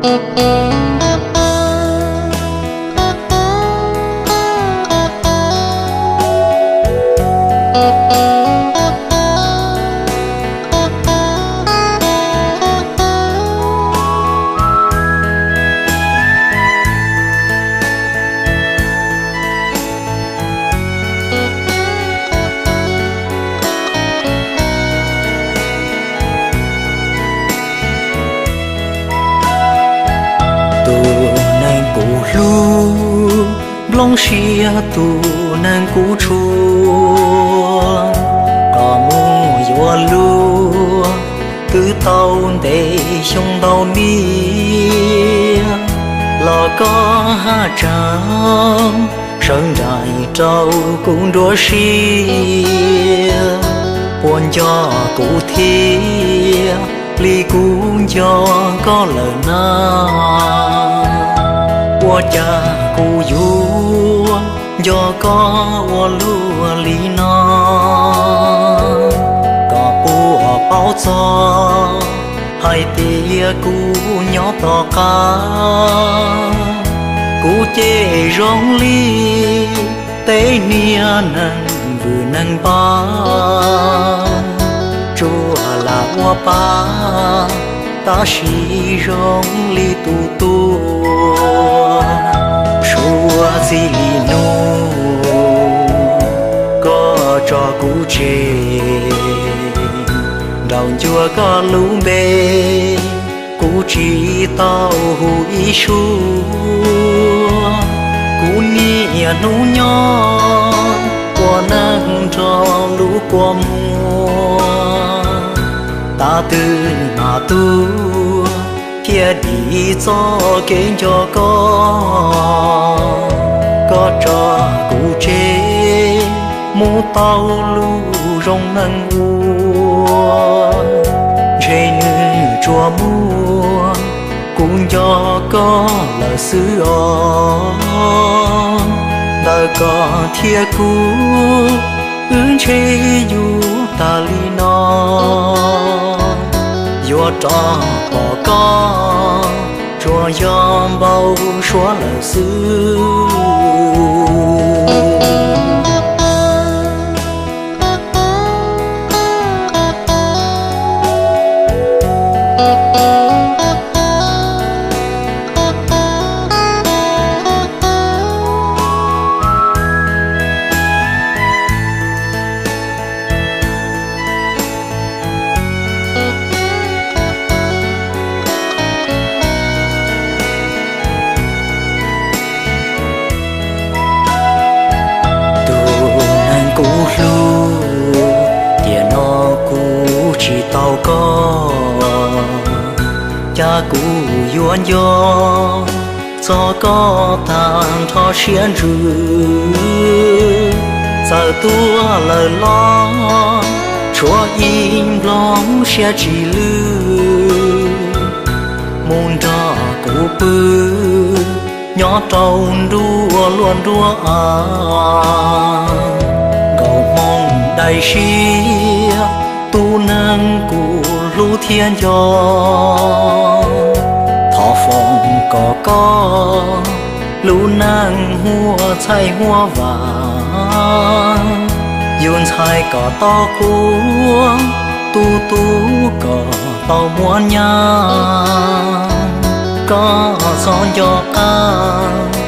Tus neeg kuv hlub, nplooj siab tus neeg kuv tshua, qhov muag yuav luag twb tau ntev xyoo ntau niaj, los koj haj tseem sawv nraim rau kuv nruab siab. Puas nco kuv thiab li kuv nco koj lawm na? Ua cas kuv yuav nco koj ua luaj li no? Koj puas paub txog hais tias kuv nyob tom qab, kuv ces zoo li tej niag neeg vwm neeg npab, tsuas lam ua pab tab sis zoo li tus tuag. Suav txij li hnub koj tso kuv tseg, nraum ncua koj lub npe kuv tsis tau hu ib suab. Kuv niaj hnub nyob ua neej nrog lub kua muag, tav twg mas tuag thiaj dim txoj kev nco koj. Koj tso kuv tseg mus tau lub zoo neeg ua, ntshe nws tsuas muaj kuv nco koj lawm xwb os. Ntawm koj thiab kuv, wb ntshe yuav tag li no, yuav rov pom koj tsuas yog npau suav lawm xwb. Tus neeg kuv hlub, tiam no kuv tsis tau koj, cas kuv yuav nco txog koj tag nrho siab ntsws. Txawm tuag lawm los tshuav ib nplooj siab tsis lwj, mus nrog kuv pw nyob rau nruab luag nruab av. Nkauj Hmoob daim siab, tus neeg kuv hlub thiab nco, thov foom kom koj lub neej huaj txhaij huaj vam, yus ntxhais kom tau quav, tus tub kom tau muaj nyab, koj txhob nco qab